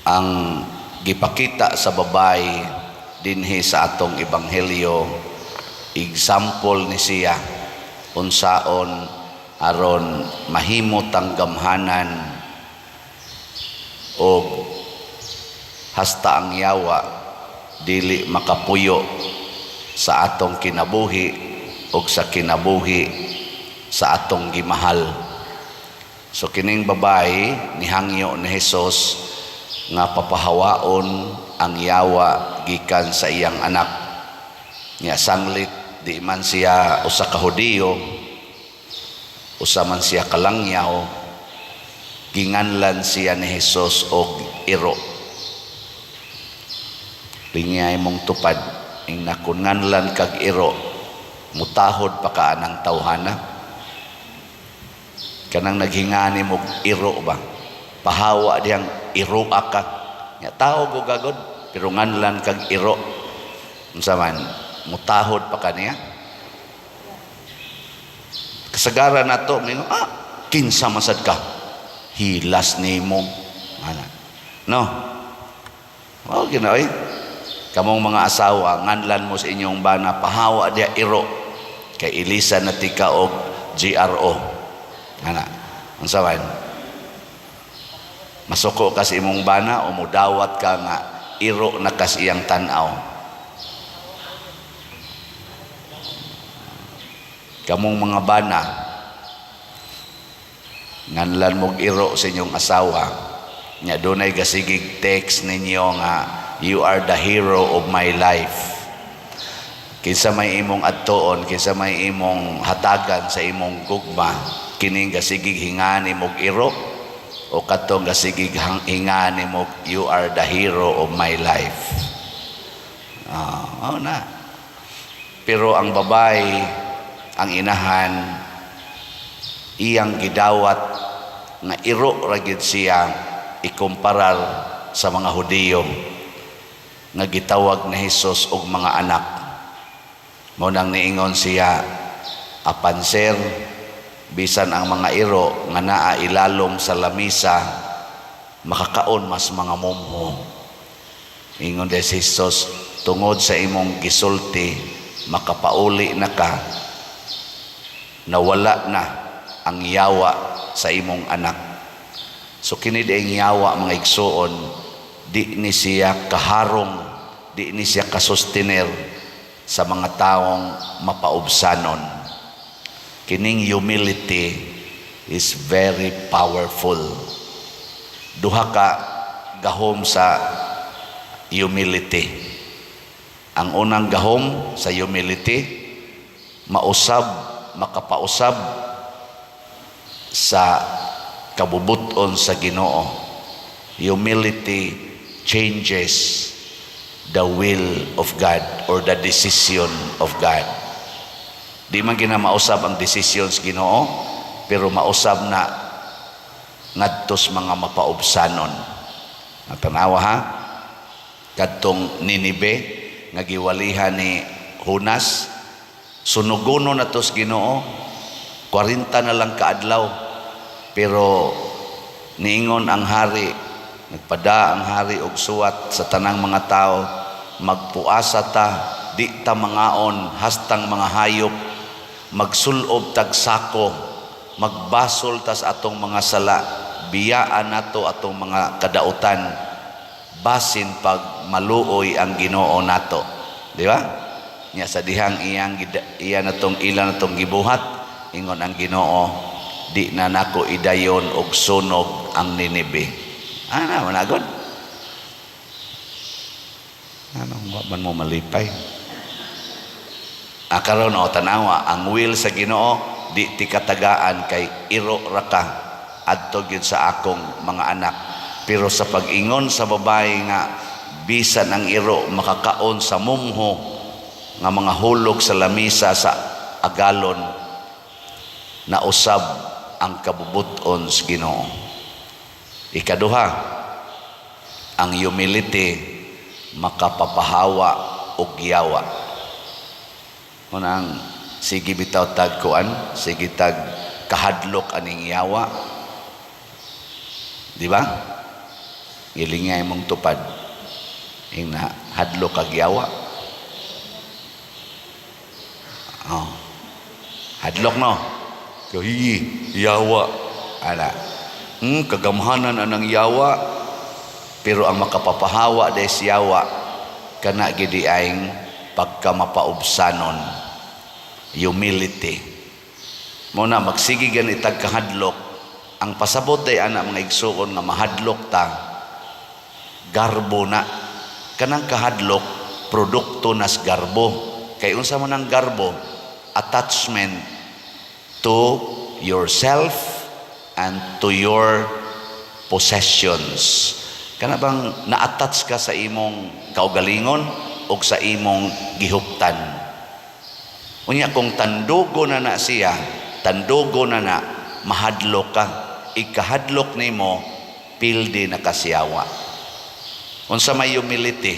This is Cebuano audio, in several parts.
Ang gipakita sa babae dinhi sa atong ebanghelyo, example ni siya unsaon aron mahimo tang gamhanan og hasta ang yawa dili makapuyo sa atong kinabuhi og sa kinabuhi sa atong gimahal. So kining babae nihangyo ni Hesus nga papahawaon ang yawa gikan sa iyang anak. Nya sanglit di man siya usa ka Hudiyo, usa man siya kalangyaw, ginganlan siya ni Hesus og iro. Lingay mong tupad ing nakun nganlan kag iro, mutahod pa ka anang tawhana? Kanang naghingani mo iro ba, pahawa diyang iro ka nya tao go gagod, pero nganlan kag iro, unsa man, mutahod pa kaniya? Kasagaran nato mingon, "Ah, kinsa masad ka, hilas nimo." Ana no? Oh, ginoy kamong mga asawa, nganlan mo sa inyong bana, "Pahawa diya, iro," kay ilisan na tika og GRO ana, unsa man, masuko ka sa imong bana o mudawat ka nga iro na kas iyang tan-aw? Kamong mga bana, nganlan mog iro sa inyong asawa nya dunay gasigig text ninyo nga, "You are the hero of my life," kinsa may imong adtuon? Kinsa may imong hatagan sa imong gugma? Kining gasigig hingani mog iro o katong gasigig hingani mo, "You are the hero of my life"? Ah, oh na. Pero ang babae, ang inahan, iyang gidawat nga iro ra gyud siya ikumparar sa mga Hudiyo nga gitawag ni Hesus og mga anak. Mao nang niingon siya, "Apan sir, bisan ang mga iro nga naa ilalom sa lamisa makakaon mas mga mumho." Ingon de si Jesus, "Tungod sa imong gisulti, makapauli na ka, nawala na ang yawa sa imong anak." So kini ang yawa, mga igsuon, di ni siya kaharong, di ni siya kasustener sa mga taong mapaubsanon. Kining humility is very powerful. Duha ka gahom sa humility. Ang unang gahom sa humility, mausab, makapausab sa kabubuton sa Ginoo. Humility changes the will of God or the decision of God. Di man gina mausab ang decisions Ginoo, pero mausab na ngadtos mga mapaubsanon. Natanawa ha? Kadtong Ninibe nga giwalihan ni Jonas, sunugono na tos Ginoo, 40 na lang kaadlaw. Pero niingon ang hari, nagpada ang hari og suwat sa tanang mga tao, "Magpuasa ta, di ta mangaon hastang mga hayop, magsulob tag sako, magbasol tas atong mga sala, biyaan nato atong mga kadautan, basin pag maluoy ang Ginoo nato." Di ba? Nya sa dihang iyang iya natong ila natong gibuhat, ingon ang Ginoo, "Di na nako idayon og sunog ang Ninibe." Ana managod. Ano wa man mo malipay? Ah, karon o tanawa ang will sa Ginoo, "Di ti katagaan kay iro ra ka adto gyud sa akong mga anak." Pero sa pag-ingon sa babae nga bisan ang iro makakaon sa mumho nga mga hulog sa lamisa sa agalon, nausab ang kabubuton sa Ginoo. Ikaduha, ang humility makapapahawa og yawa. Unang sige bitaw tag kuan, sige tag kahadlok aning yawa. Di ba? Gilingay mong tupad. Ingna, hadlok kag yawa. Oh. Hadlok, no? Kahiyi, yawa. Ana. Kagamhanan anang yawa. Pero ang makapapahawa des yawa, kana gidi aing pagkamapaubsanon. Humility. Mao na magsige gani tag kahadlok. Ang pasabot ay ana, mga igsuon, nga mahadlok ta, garbo na. Kanang kahadlok, produkto nas garbo. Kay unsa man ang garbo? Attachment to yourself and to your possessions. Kana bang na-attach ka sa imong kaugalingon o sa imong gihuptan. Unya kung tandugo na na siya, tandugo na na, mahadlok ka. Ikahadlok nimo, pildi na kasiyawa. Unsa may humility?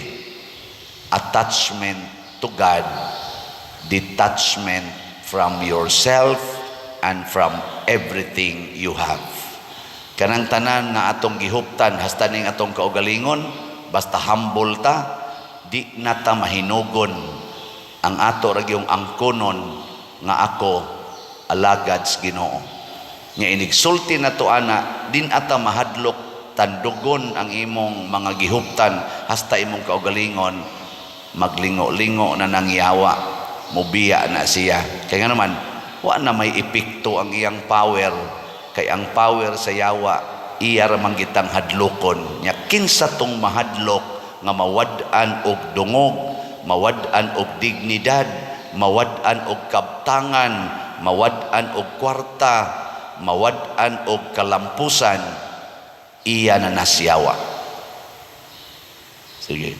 Attachment to God, detachment from yourself and from everything you have. Kanang tanan nga atong gihuptan hasta ning atong kaugalingon, basta humble ta, di na ta mahinugon. Ang ato ra gyung angkonon nga ako alagad sa Ginoo. Nga inigsulti na to ana, din ata mahadlok. Tandugon ang imong mga gihuptan hasta imong kaugalingon, maglingo-lingo na nang yawa, mubiya na siya. Kaya nga naman, wa na may epekto ang iyang power, kay ang power sa yawa, iya ra man gitang hadlokon. Nya kinsa tong mahadlok nga mawad-an og dungog, mawad-an og dignidad, mawad-an og kabtangan, mawad-an og kwarta, mawad-an og kalampusan, iya na nasyawa. Sige,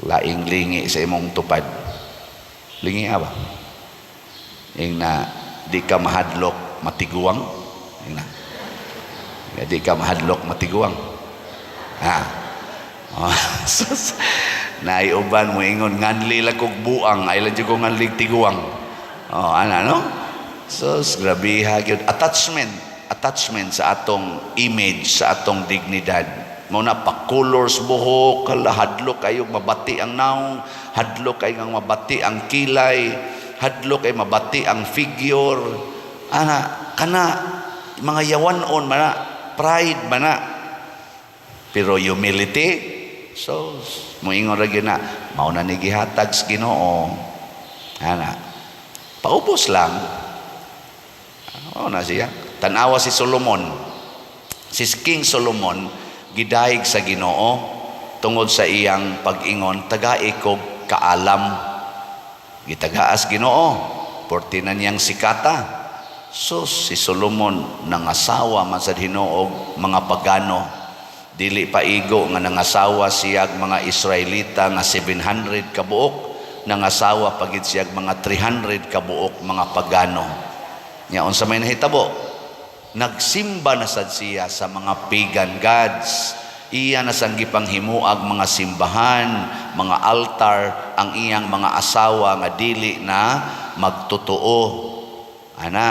laing lingi sa imong tupad. Lingi ba? Ing na di ka mahadlok matiguang. Ing na di ka mahadlok matiguang, ha? Oh, sus. Naiuban mo ingon, "Nganli lang kog buang, ay lang ko nganlig tiguang." Oh, ana, no? Sus, grabe ha gyud. Attachment, attachment sa atong image, sa atong dignidad. Mao na pa-colors buhok, hala, hadlok kayo mabati ang naong, hadlok kay nga mabati ang kilay, hadlok kay mabati ang figure. Ana, kana mga yawanon man na, pride man na. Pero humility, so moingon ra gyud na, mao na ni gihatag sa Ginoo. Ana. Paubos lang. Mao na siya. Tan-awa si Solomon. Si King Solomon gidayeg sa Ginoo tungod sa iyang pag-ingon, "Tagai kog kaalam." Gitagaas Ginoo, porti na niyang sikata. So si Solomon nangasawa man sa hinuog mga pagano. Dili pa igo nga nangasawa siyag mga Israelita nga 700 kabuok, nangasawa pagid siyag mga 300 kabuok mga pagano. Nya unsa may nahitabo? Nagsimba na sad siya sa mga pagan gods. Iya na sang gipanghimuag mga simbahan, mga altar, ang iyang mga asawa nga dili na magtotoo. Ana,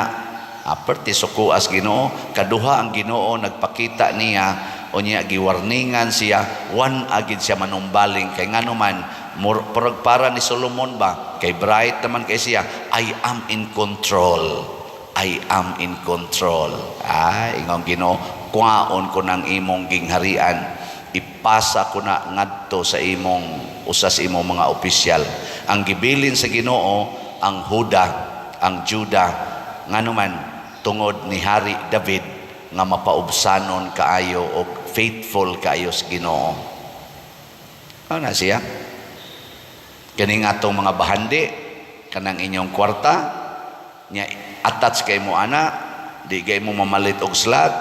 aperti sukuas Ginoo. Kaduha ang Ginoo nagpakita niya, unya giwarningan siya, wan agid siya manumbaling, kay ngano man murag para ni Solomon ba, kay bright naman kay siya, "I am in control. I am in control." Ay, ingong Ginoo, "Kwaon ko ng imong gingharian, ipasa ko na ngadto sa imong usa sa imong mga opisyal." Ang gibilin sa Ginoo ang Huda, ang Juda, ngano man tungod ni Hari David nga mapaubsanon kaayo og faithful kaayo sa Ginoo. Ano na siya? Kaning atong mga bahandi, kanang inyong kwarta, nya attach kay mo ana, di kay mo mamalit og slot,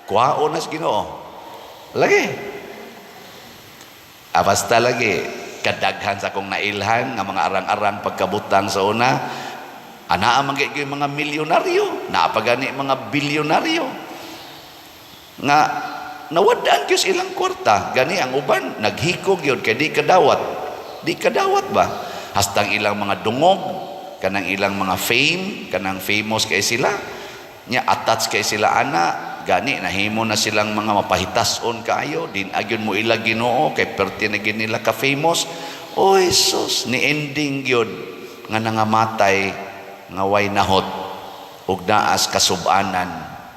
kuhaon na sa Ginoo. Lagi. Ah, basta lagi kadaghan sa akong nailhan nga mga arang-arang pagkabutang sa una, anaa man gyud mga milyonaryo, naa pa gani mga bilyonaryo nga nawadaan gyud ilang kwarta. Gani ang uban naghikog gyud kay di kadawat, di kadawat ba, hastang ilang mga dungog, kanang ilang mga fame, kanang famous kay sila, nya attach kay sila ana. Gani nahimo na silang mga mapahitason kaayo, din agyon mo ila Ginoo kay perti na gid nila ka famous. Oy sus, ni ending gyud nga nangamatay nga way nahot ug naas kasubanan.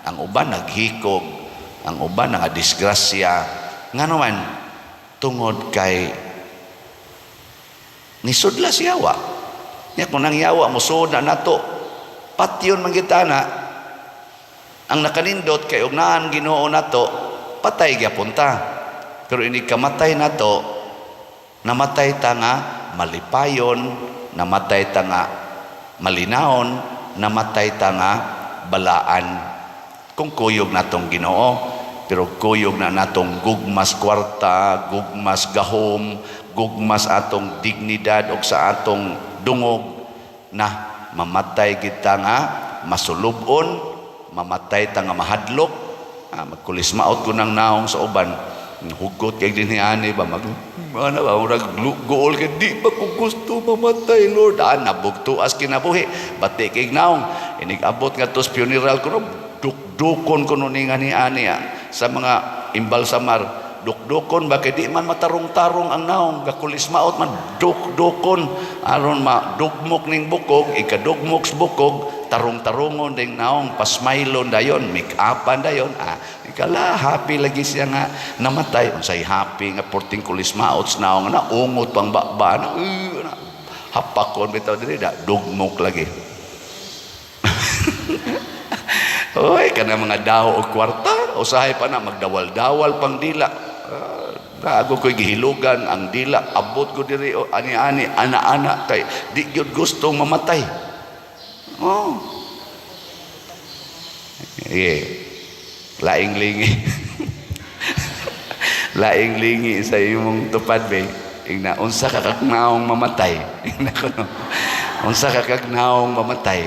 Ang uban naghikog, ang uban nga disgrasya. Ngano man? Tungod kay nisudla si yawa. Nya kung nang yawa mosuod na nato, patyon man kita na. Ang nakanindot kay og naan Ginoo nato, patay gyapon ta. Pero ini kamatay nato, namatay ta nga malipayon, namatay ta nga malinawon, namatay ta nga balaan. Kung kuyog natong Ginoo, pero kuyog na natong gugmas kwarta, gugmas gahom, gugmas atong dignidad og sa atong dungog, na mamatay kita nga masulubon, mamatay ta nga mahadlok, magkulismaot ko ng naong sa uban. Hugot kay dinhi ani ba, mag ano ba, murag guol kay di ba ko gusto mamatay, Lord. Ah, nabugtuas kinabuhi, bati kay naong inig abot nga tos funeral kuno, dukdukon kuno ni nga ni ani sa mga imbalsamar. Dukdukon ba kay di man matarong-tarong ang naong, gakulismaot man, dukdukon aron madugmok ning bukog. Ikadugmok sa bukog, tarong-tarongon ding naong, pasmailon dayon, make-upan dayon. Ah, ikala happy lagi siya nga namatay. Unsay happy nga porting kulismaot sa naong, na ungot pang baba na, na hapakon bitaw diri da dugmok lagi. Oy, kana mga daw og kwarta, usahay pa na magdawal-dawal pang dila. Gago ko'y gihilugan ang dila, abot ko diri o ani-ani, ana-ana kay di gyud gustong mamatay. Oh. Yeah. Laing lingi. Laing lingi sa imong tupad be. Ingna unsa ka kagnaong mamatay. Ingna kuno. Unsa ka kagnaong mamatay.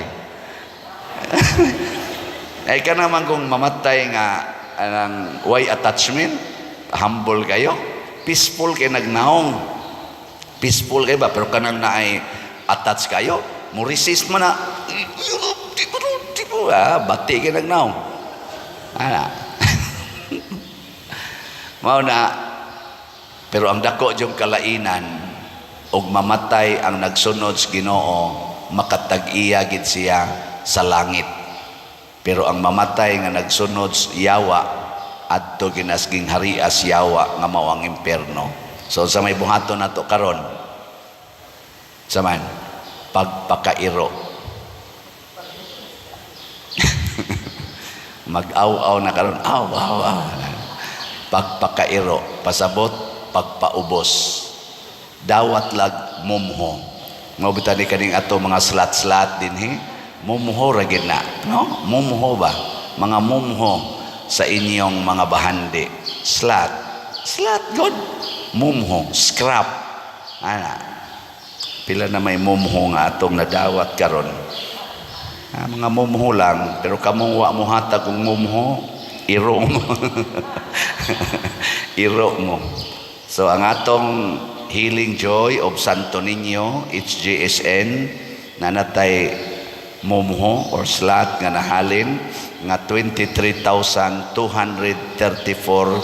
Ay ka naman kung mamatay nga anang way attachment, humble kayo, peaceful kay nagnaong. Peaceful kay ba, pero kanang naay attach kayo, mo resist man na. Di mo, bati kay nagnaong. Ana. Mao na, pero ang dako yung kalainan og mamatay ang nagsunod sa Ginoo, makatag-iya gid siya sa langit. Pero ang mamatay nga nagsunod sa yawa, adto ginasging harias yawa nga mao ang impierno. So sa may buhaton nato karon saman pagpakairo. Mag-aw-aw na karon, aw aw aw. Pagpakairo, pasabot pagpaubos. Dawat lag mumho. Mao bitaw ni kaning ato mga slat-slat dinhi, mumho ra gid na, no? Mumho ba? Mga mumho sa inyong mga bahandi. Slat. Slat god. Mumho, scrap. Ana. Pila na may mumho nga atong nadawat karon. Ah, mga mumho lang, pero kamong wa mo hatag og mumho, iro mo. Iro mo. So ang atong Healing Joy of Santo Niño, HJSN, nanatay mumho or slat nga nahalin nga 23,234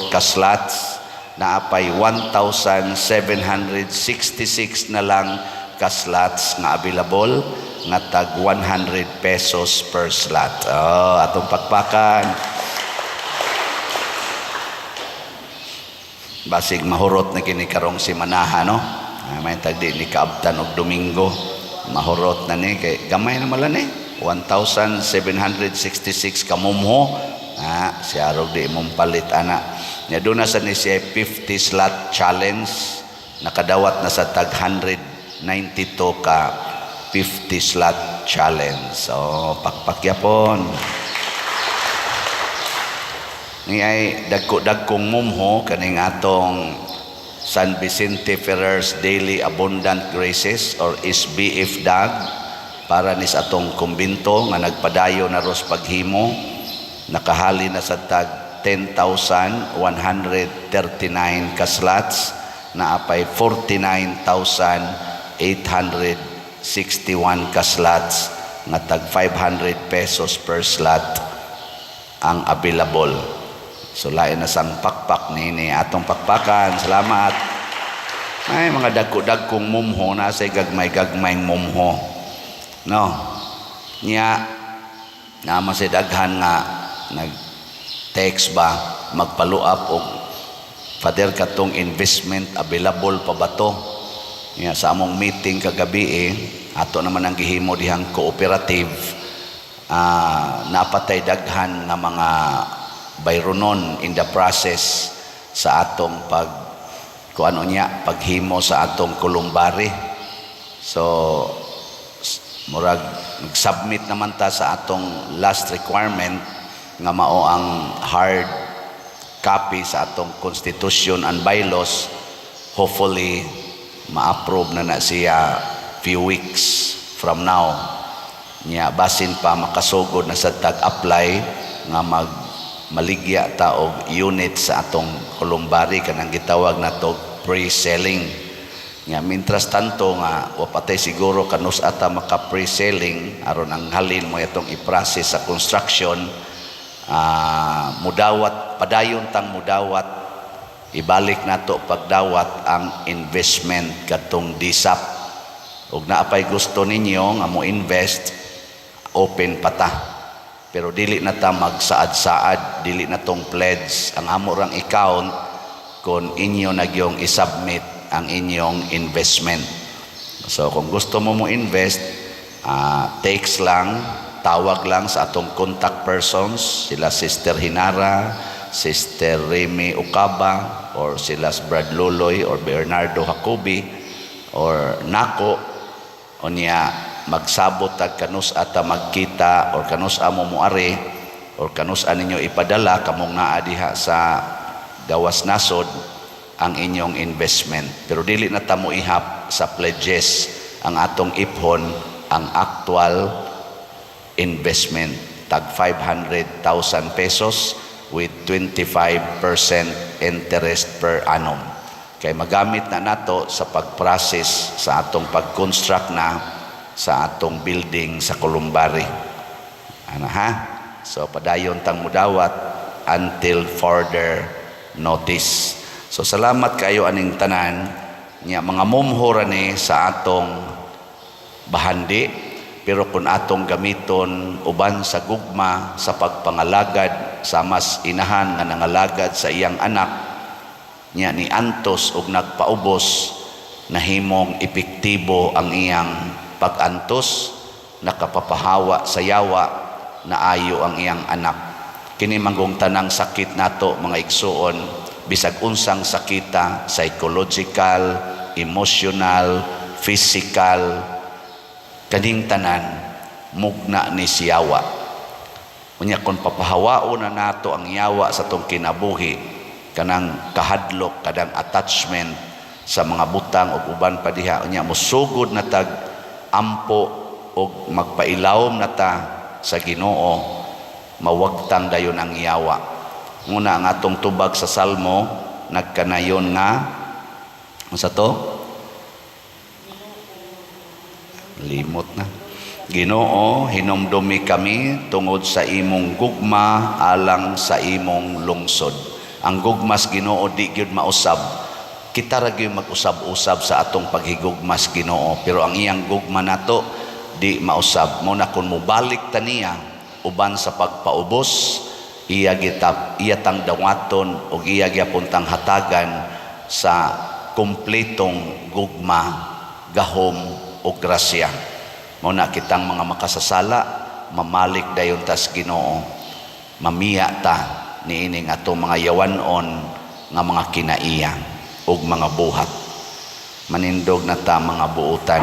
ka slots, naapay 1,766 na lang ka slots nga available nga tag 100 pesos per slot. Oh, atong pakpakan. Basig mahurot na kini karong si Manaha, no? May tag di ni kaabtan og Domingo. Mahurot na ni kay gamay na mala ni 1,766 kamumho. Ah, si arog di imong palit ana. Nya doon na sa ni siya 50 slot challenge, nakadawat na sa tag 192 ka 50 slot challenge. So pakpakyapon. Ni ay dagko-dagkong mumho kaning atong San Vicente Ferrer's Daily Abundant Graces or SBF DAG para ni sa atong kumbinto nga nagpadayo na ros paghimo, nakahali na sa tag 10,139 ka slots, naapay 49,861 ka slots nga tag 500 pesos per slot. ang available. So lain na sang pakpak ni atong pakpakan. Salamat. Ay, mga dagko-dagkong mumho na sa gagmay-gagmayng mumho. No. Nya naman si daghan nga nag text ba, magfollow up og, "Father, katong investment, available pa ba to?" Nya sa among meeting kagabi eh, ato naman ang gihimo dihang cooperative, napatay daghan nga mga bayronon in the process sa atong pag kuano niya, paghimo sa atong columbary. So murag nag-submit naman ta sa atong last requirement nga mao ang hard copy sa atong constitution and bylaws. Hopefully ma-approve na na siya few weeks from now. Nya basin pa makasugod na sa tag-apply nga mag maligya ta og unit sa atong columbary, kanang gitawag nato pre-selling. Nga mintras tanto nga wa patay siguro kanus ata maka pre-selling aron ang halin mo atong i-process sa construction, mudawat padayon tang mudawat, ibalik nato pagdawat ang investment katong DSAP. Ug naapay gusto ninyo nga mo invest, open pa ta, pero dili na ta magsaad-saad, dili na tong pledge. Ang amo rang account kung inyo nagyong isubmit ang inyong investment. So kung gusto mo mo invest, text lang, tawag lang sa atong contact persons, sila Sister Hinara, Sister Remy Okaba, or sila Brad Loloy or Bernardo Jacobi or nako. Unya magsabot tag kanus ata magkita or kanus amo moari or kanus ninyo ipadala kamong naa diha sa gawas nasod ang inyong investment. Pero dili na ta mo ihap sa pledges. Ang atong iphon ang actual investment, tag 500,000 pesos with 25% interest per annum, kay magamit na nato sa pag-process sa atong pag-construct na sa atong building sa columbary. Ano ha? So padayon tang mudawat until further notice. So salamat kayo aning tanan nya mga mumho ra ni sa atong bahandi, pero kung atong gamiton uban sa gugma sa pagpangalagad sa mas inahan nga nangalagad sa iyang anak nya ni antos og nagpaubos, nahimong epektibo ang iyang pag-antos, nakapapahawa sa yawa, naayo ang iyang anak. Kini manggong tanang sakit nato, mga igsuon, bisag unsang sakita, psychological, emotional, physical, kaning tanan mugna ni siyawa. Unya kung papahawaon na nato ang yawa sa tong kinabuhi, kanang kahadlok, kadang attachment sa mga butang ug uban pa diha, unya mosugod na tag ampo og magpailawom na ta sa Ginoo, mawagtang dayon ang yawa. Nguna ang atong tubag sa Salmo nagkanayon nga unsa to? Limot na. "Ginoo, hinumdumi kami tungod sa imong gugma alang sa imong lungsod." Ang gugmas Ginoo di gyud mausab. Kita ra gyud mag-usab-usab sa atong paghigugmas Ginoo, pero ang iyang gugma nato di mausab. Mo na kung mobalik ta niya uban sa pagpaubos, iya gitap iya tang dawaton ug iya gyapon tang hatagan sa kumpletong gugma, gahom ug grasya. Mao na kitang mga makasasala, mamalik dayon tas Ginoo. Mamiya ta niining atong mga yawanon nga mga kinaiya ug mga buhat. Manindog na ta, mga buutan.